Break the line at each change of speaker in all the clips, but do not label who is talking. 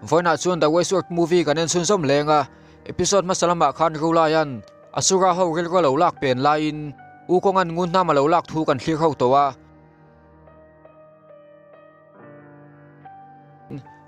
Vawiinah chuan The Westworld movie kan en chhunzawm leng a, episode hmasa lamah khan Rulaia'n Asura ho rilru a lo lak pen laiin U Kawnga'n ngun hnam a lo lak thu kan thlir ho tawh a.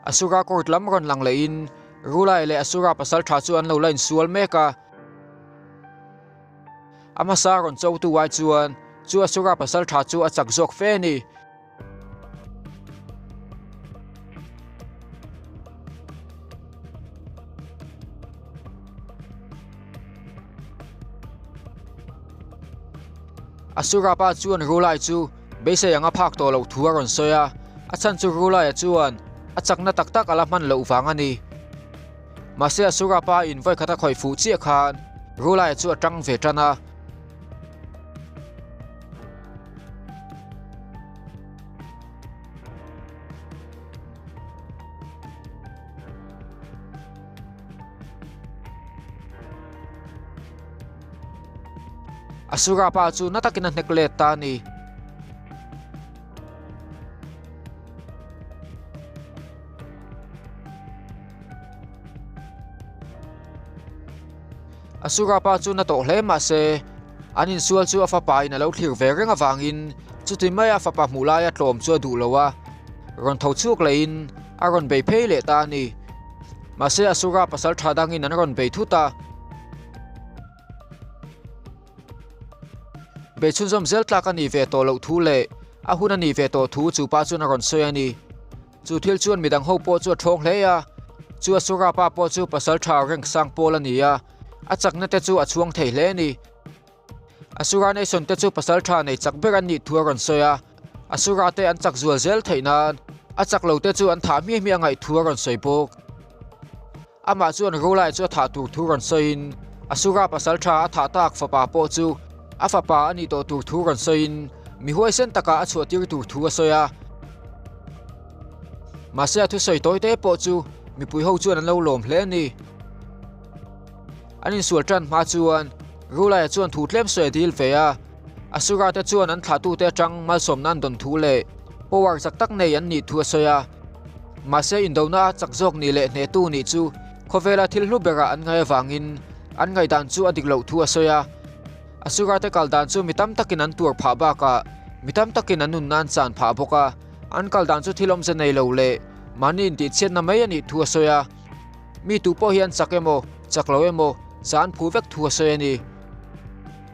Asura court lam rawn lang lehin Rulai leh Asura pasal tha chu an lo la insual mek a. A hmasa rawn chotu ai chuan chu Asura pasal tha chu a chak zawk fe a ni. Asura pa chuan Rulai chu beisei anga phak tawh loh thu a rawn sawi a, a chhan chu Rulaia chuan a chakna tak tak a la hman loh vang a ni. Mahse Asura pa in vawikhat a khawih fuh chiah khan Rulaia chu a tang ve tan a. Asura pa chu na takin a hnek let ta a ni. Asura pa chu na tawh hle mah se, an insual chu a fapa in a lo thlir ve reng avangin chuti maia a fapa hmuh laia tlawm chu a duh lo a, rawn tho chhuak lehin a rawn bei phei leh ta a ni. Mahse Asura pasal tha dangin an rawn bei thut a. Bei chhunzawm zel tlak a nih ve tawh loh thu leh a hun a nih ve tawh thu chu pa chuan a rawn sawi a ni. Chu thil chuan midang ho pawh chu a thawng hle a, chu Asura pa pawh chu pasal tha rank sang pawl a ni a, a chakna te chu a chhuang thei hle a ni. Asura nation te chu pasal tha nei chak ber an nih thu a rawn sawi a, Asura te an chak zual zel theih nan a chak lo te chu an thah hmiah hmiah ngaih thu a rawn sawi bawk. Amah chuan Rulai chu a thah tur thu rawn sawiin, Asura pasal tha a thah tak fapa pawh chu a fapa a nih tawh tur thu rawn sawiin mi huaisen takah a chhuah tir tur thu a sawi a. Mahse a thusawi tawi te pawh chu mipui ho chuan an lo lawm hle a ni. An insual tan hma chuan Rulaia chuan thu tlem sawi a dil ve a, Asura te chuan an thlahtute atang malsawmna an dawn thu leh power chak tak nei an nih thu a sawi a. Mahse indona a chak zawk nih leh hnehtu nih chu khawvela thil hlu berah an ngaih avangin an ngaihdan chu a dik loh thu a sawi a. Asura te kal dan chu mi tam takin an tuar phah bakah mi tam takin an nunna an chan phah bawk a, an kal dan chu thil awmze nei lo leh mahni intihchhiatna mai a nih thu a sawi a. Mi tu pawh hi an chak emaw, chak lo emaw, za an phu vek thu a sawi a ni.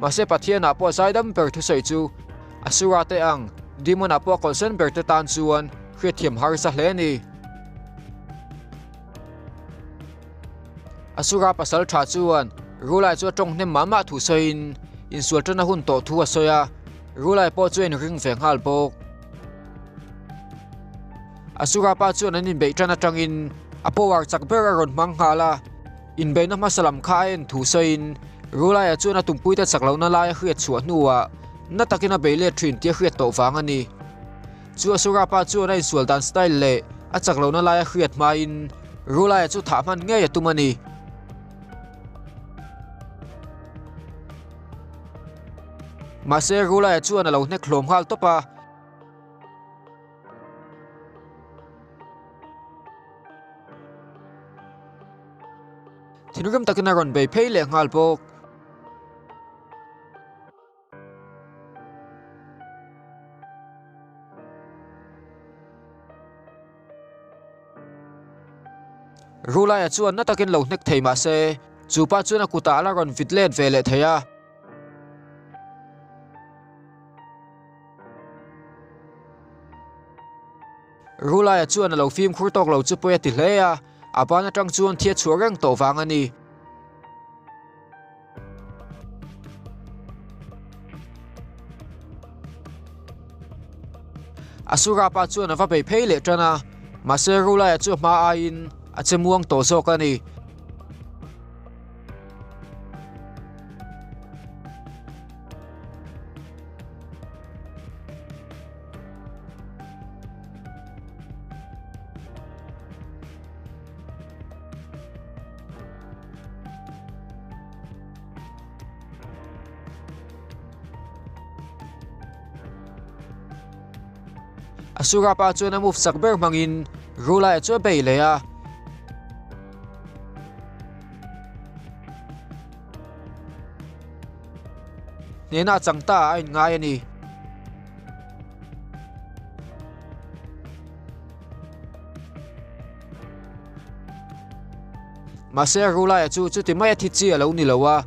Mahse Pathianah pawh zaidam ber thusawi chu Asura te ang demon ah pawh a kawlhsen ber te tan chuan hriatthiam harsa hle a ni. Asura pasal tha chuan Rulai chu a tawng hnem mah mah thu sawiin insual tana hun tawh thu a sawi a, Rulai pawh chu a inring ve nghal bawk. Asura pa chuan an inbeih tan atangin a power chak ber a rawn hmang nghal a, inbeihna hmasa lam kha a en thu sawiin Rulaia chuan a tumpuite chak lohna lai a hriat chhuah hnuah na takin a bei let thin tih a hriat tawh vang a ni. Chu Asura pa chuan a insual dan style leh a chak lohna lai a hriat hmain Rulaia chu thah hman ngei a tum a ni. Mahse Rulaia chuan a lo hnek hlawm nghal tawp a. Thinrim takin a rawn bei phei leh nghal bawk. Rulaia chuan na takin lo hnek thei mahse chu pa chuan a kutah a la rawn vit let ve leh thei a. Rulaia chuan a lo fimkhur tawk lo chu pawi a ti hle a, a ban atang chuan thi a chhuah reng tawh vang a ni. Asura pa chuan a va bei phei leh tan a, mahse Rulaia chu a hma aiin a che muang tawh zawk a ni. Asura pa chuan a move chak ber hmangin Rulai chu a bei leh a. Hnehna a chang ta a inngai a ni. Mahse Rulaia chu chuti mai a thi chi a lo ni lo a.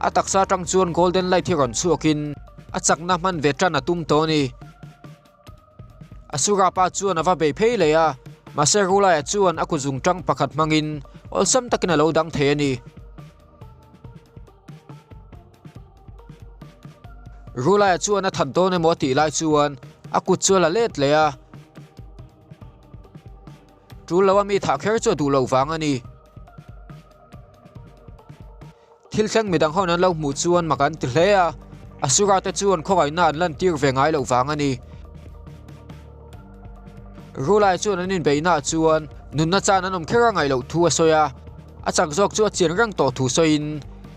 A taksa atang chuan golden light hi rawn chhuakin a chakna hman ve tan a tum tawh a ni. Asura pa chuan a va bei phei leh a, mahse Rulaia chuan a kut zungtang pakhat hmangin awlsam takin a lo dang thei a ni. Rulaia chuan a that dawn emaw a tih lai chuan a kut chu a la let leh a. Tul lo a mi thah kher chu a duh loh vang a ni. Thil thleng midang ho an lo hmuh chuan mak an ti hle a, Asura te chuan khawngaihna an lantir ve ngai loh vang a ni. Rulai chuan an inbeihnaah chuan nunna chan an awm kher a ngaih loh thu a sawi a, a chak zawk chu a chian reng tawh thu sawiin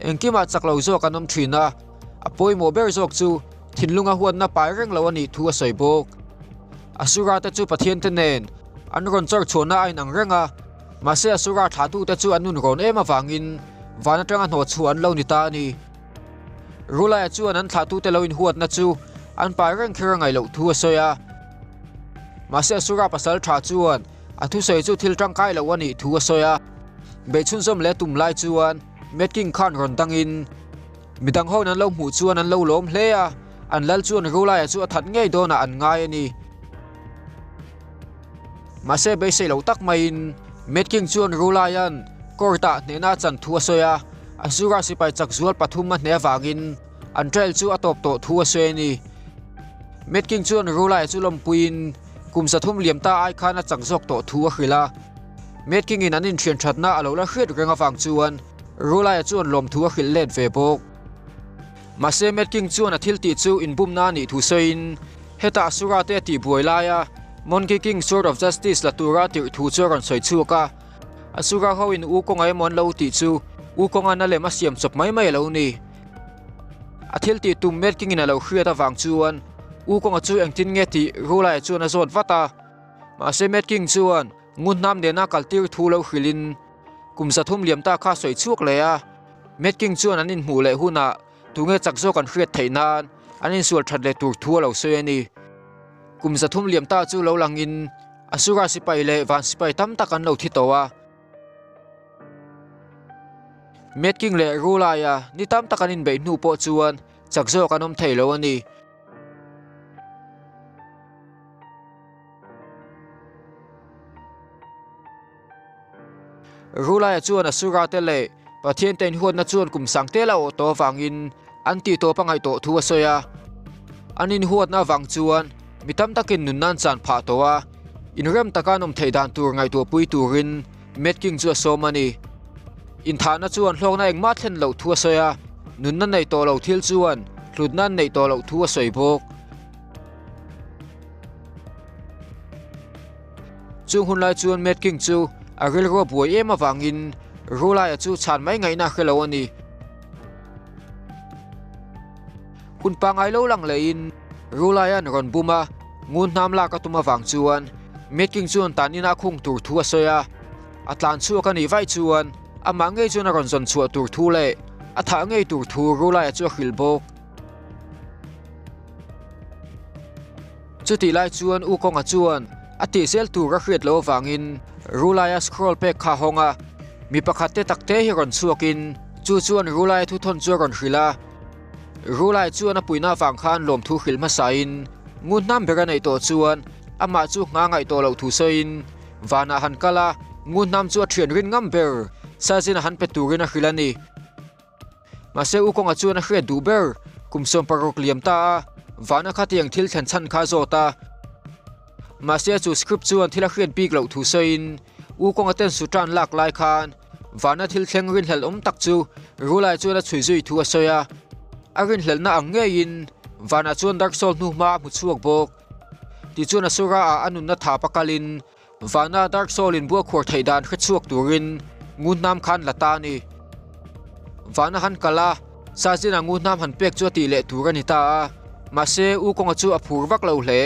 engkimah chak lo zawk an awm thin a, a pawimawh ber zawk chu thinlunga huatna pai reng lo a nih thu a sawi bawk. Asura te chu Pathian te nen an rawn chawr chhuahna a inang reng a, mahse Asura thlahtute chu an nun rawn em avangin van atanga hnawh chhuah an lo ni ta a ni. Rulaia chuan an thlahtute lo inhuatna chu an pai reng kher a ngaih loh thu a sawi a. Mahse Asura pasal tha chuan a thusawi chu thil tangkai lo a nih thu a sawi a. Beih chhunzawm leh tum lai chuan Mad King khan rawn dangin midang hoin an lo hmuh chuan an lo lawm hle a, an lal chuan Rulaia chu a that ngei dawnah an ngai a ni. Mahse beisei lo tak maiin Mad King chuan Rulaia'n court-ah hnehna a chan thu a sawi a, Asura sipai chak zual pathum a hneh avangin an trial chu a tawp tawh thu a sawi a ni. Mad King chuan Rulaia chu lawmpuiin kum 300 liam ta ai khan a chak zawk tawh thu a hrilh a. Mad King-in an inthian thatna a lo la hriat reng avang chuan Rulaia chuan lawmthu a hrilh let ve bawk. Mahse Mad King chuan a thil tih chu inbumna a nih thu sawiin Hetah Asura te a tihbuai laia Monkey King Sword of Justice la tura tirh thu chu a rawn sawi chhuak a. Asura ho in U kawnga emaw an lo tih chu U kawnga na lem a siam chawp mai mai a lo ni. A thil tih tum Mad King in a lo hriat avang chuan U kawnga chu engtin nge tih Rulai chuan a zawt vat a. Mahse Mad King chuan Ngunhnam nena kal tir thu lo hrilhin kum 300 liam ta kha sawi chhuak leh a. Mad King chuan an inhmuh leh hunah Tunge chak zawk an hriat theih nan an insual that leh tur thu a lo sawi a ni. Kum 300 liam ta chu lo langin Asura sipai leh van sipai tam tak an lo thi tawh a. Mad King leh Rulaia ni tam tak an inbeih hnu pawh chuan chak zawk an awm thei lo a ni. Rulaia chuan Asura te leh Pathian te inhuatna chuan kum sang tel a awh tawh avangin an tih tawp a ngaih tawh thu a sawi a. An inhuatna avang chuan mi tam takin nunna an chan phah tawh a, inrem taka an awm theih dan tur ngaihtuahpui turin Mad King chu a sawm a ni. Inthahna chuan hlawkna engmah thlen loh thu a sawi a, nunna neih tawh loh thil chuan hlutna an neih tawh loh thu a sawi bawk. Chung hun lai chuan Mad King chu a rilru a buai em avangin Rulaia chu chhan mai ngaihna a hre lo a ni. Hun pangngai lo lang lehin Rulaia'n rawn bum a, ngun hnam lak a tum avang chuan Mad King chuan tan ina khung tur thu a sawi a. A tlan chhuak a nih vaih chuan amah ngei chuan a rawn zawn chhuah tur thu leh a thah ngei tur thu Rulaia chu a hrilh bawk. Chutih lai chuan U Kawnga chuan a tihzel tur a hriat loh avangin Rulaia scroll pek kha a hawng a, mi pakhat te tak te hi rawn chhuakin chu chuan Rulaia thuthawn chu a rawn hrilh a. Rulai chuan a puihna avang khan lawmthu hrilh hmasain ngun hnam ber a neih tawh chuan amah chu ngha ngaih tawh loh thu sawiin vanah han kal a, ngun hnam chu a thian rin ngam ber Sazin a han pe turin a hrilh a ni. Mahse U Kawnga chuan a hriat duh ber, kum 16 liam ta a, vana khatiang thil thlen chhan kha a zawt a. Mahse chu script chuan thil a hriat bik loh thu sawiin U Kawnga ten Sutan lak lai khan vana thil thleng rinhlelh awm tak chu Rulai chuan a chhui zui thu a sawi a. A rinhlelhna ang ngeiin vanah chuan Dark Soul hnuhma a hmu chhuak bawk. Tichuan Asura ah a nunna thap a kalin Vana Dark Soul in buakhuar theih dan hre chhuak turin Ngunhnam khan la ta a ni. Vana han kal a, Sazina Ngunhnam han pek chu a tih leh tur a ni ta a. Mahse, U Kawnga chu a phur vak lo hle.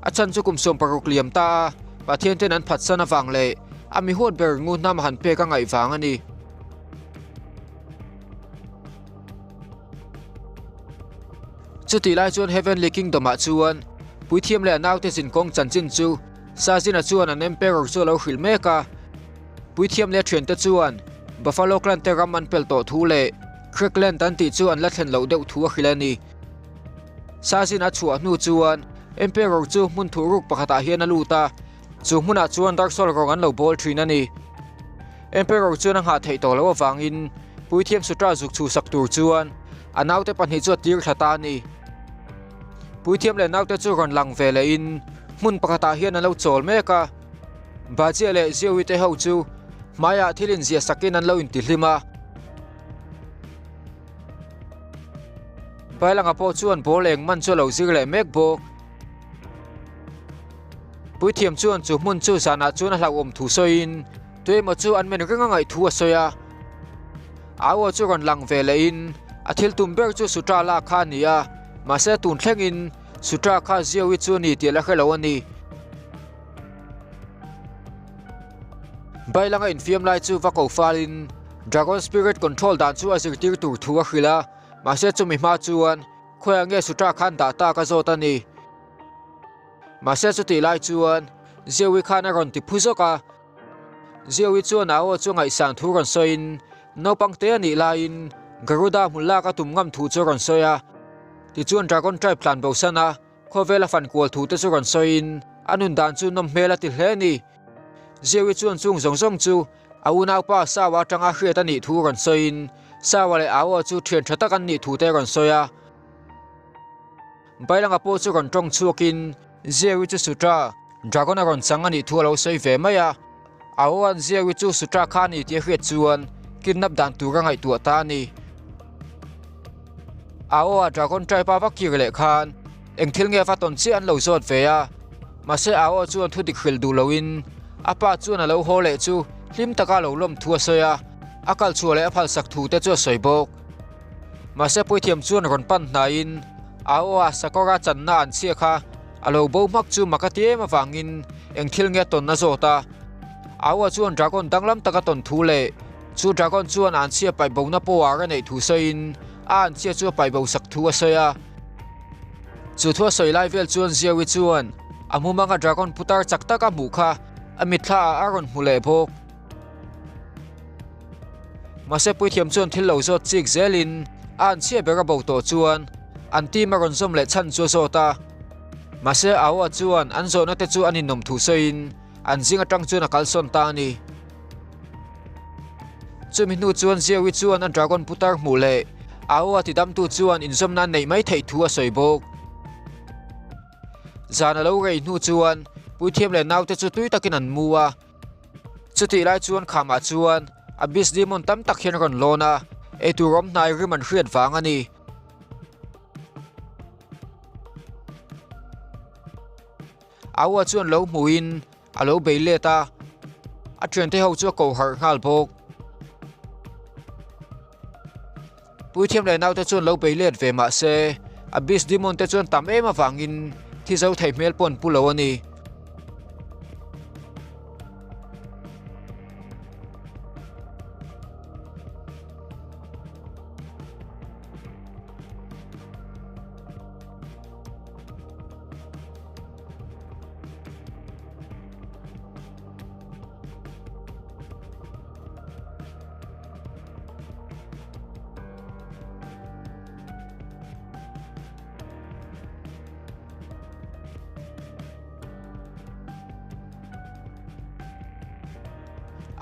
A chhan chu kum 60 liam ta a, Pathian ten an phatsan avang leh a mi huat ber Ngunhnam a han pek a ngaih vang a ni. Chutih lai chuan Heavenly Kingdom ah chuan Puithiam leh a naute zinkawng chanchin chu Sazina chuan an Emperor chu a lo hrilh mek a. Puithiam leh a thiante chuan Buffalo Clan te ram an pel tawh thu leh Crackland an tih chu an la thlen loh deuh thu a hrilh a ni. Sazina chhuah hnu chuan Emperor chu hmun thuhruk pakhatah hian a lut a, chu hmunah chuan Dark Soul rawng an lo bawl thin a ni. Emperor chuan a nghah theih tawh loh avangin Puithiam Sutra zuk chhuhsak tur chuan a naute pahnih chu a tir thla ta a ni. Puithiam leh naute chu rawn lang ve lehin hmun pakhatah hian an lo chawl mek a. Bajia leh Ziawi te ho chu hmaiah thil inziah sakin an lo intihlim a. Bailanga pawh chuan ball eng man chu a lo zir leh mek bawk. Puithiam chuan chu hmun chu zanah chuan a hlauhawm thu sawiin tuemaw chu an men reng a ngaih thu a sawi a. Au aw chu rawn lang ve lehin a thil tum ber chu Sutra lak kha a ni a, mahse tun thlengin Sutra kha Ziawi chu a ni tih a la hre lo a ni. Bailanga infiam lai chu va ko falin Dragon Spirit Control dan chu a zirtir tur thu a hrilh a, mahse chumi hma chuan khawiah nge Sutra khan dah tak a zawt a ni. Mahse chutih lai chuan Ziawi khan a rawn ti phu zawk a, Ziawi chuan a aw chu ngaihsan thu rawn sawiin naupang te a nih laiin Garuda hmun lak a tum ngam thu chu rawn sawi a, tichuan Dragon Tribe tlan bosan a khawvel a fan kual thu te chu rawn sawiin a nun dan chu nawm hmel a ti hle a ni. Ziawi chuan chung zawng zawng chu a unaupa Sawa atanga hriat a nih thu rawn sawiin Sawa leh Aua chu thian tha tak an nih thu te rawn sawi a. Bailanga pawh chu rawn tawng chhuakin Ziawi chu Sutra Dragon a rawn chang a nih thu a lo sawi ve mai a. Aoan Ziawi chu Sutra kha a ni tih a hriat chuan kidnap dan tur a ngaihtuah ta a ni. Aoa Dragon tribe a va kir leh khan eng thil nge va tawn chiah an lo zawt ve a. Mahse Aoa chuan thu dik hrilh duh loin a pa chuan a lo haw leh chu hlim taka lo lawm thu a sawi a, a kal chhuah leh a phalsak thu te chu a sawi bawk. Mahse puithiam chuan rawn pan hnaiin a aw a sakawra channa an chhia kha a lo bo hmak chu mak a ti em avangin eng thil nge a tawn a zawt a. A aw chuan dragon danglam taka tawn thu leh chu dragon chuan an chhia paih bona power a neih thu sawiin a an chhia chu a paih bo sak thu a sawi a. Chu thu a sawi lai vel chuan Ziawi chuan a mumanga dragon putar chak tak a hmuh kha a mitthla ah a rawn hmu leh bawk. Mahse puithiam chuan thil lo zawt chik zelin a an chhia ber a bo tawh chuan an team a rawn zawm leh chhan chu a zawt a. Mahse Aoa chuan an zawhna te chu an inawm thu sawiin an zing atang chuan a kalsawn ta a ni. Chumi hnu chuan Ziawi chuan a dragon putar hmuh leh Aoa tidamtu chuan inzawmna an neih mai theih thu a sawi bawk. Zan a lo rei hnu chuan puithiam leh naute chu tui takin an mu a. Chutih lai chuan khamah chuan Abyss Demon tam tak hian rawn lawn a, eitur awm hnai rim an hriat vang a ni. Aua chuan lo hmuhin a lo bei let a, a thiante ho chu a ko harh nghal bawk. Puithiam leh naute chuan lo bei let ve mah se, Abyss Demon te chuan tam em avangin thi zo thei hmel pawh an pu lo a ni.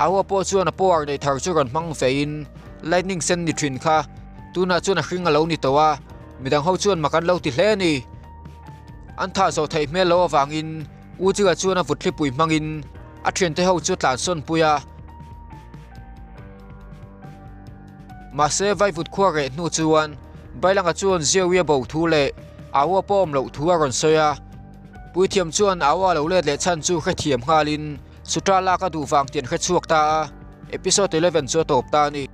Aua pawh chuan a power neih thar chu rawn hmang fein lightning sen ni thin kha tunah chuan a hring a lo ni tawh a, midang ho chuan mak an lo ti hle a ni. An thah zawh theih hmel loh avangin U Chika chuan a vut thlipui hmangin a thiante ho chu a tlansawn pui a. Mahse vaivut khua reh hnu chuan Bailanga chuan Ziawi a bo thu leh Aua pawh awm loh thu a rawn sawi a. Puithiam chuan Aua lo let leh chhan chu hrethiam nghalin Sutra lak a duh vang tih an hrechhuak ta a. Episode 11 chu a tawp ta a ni.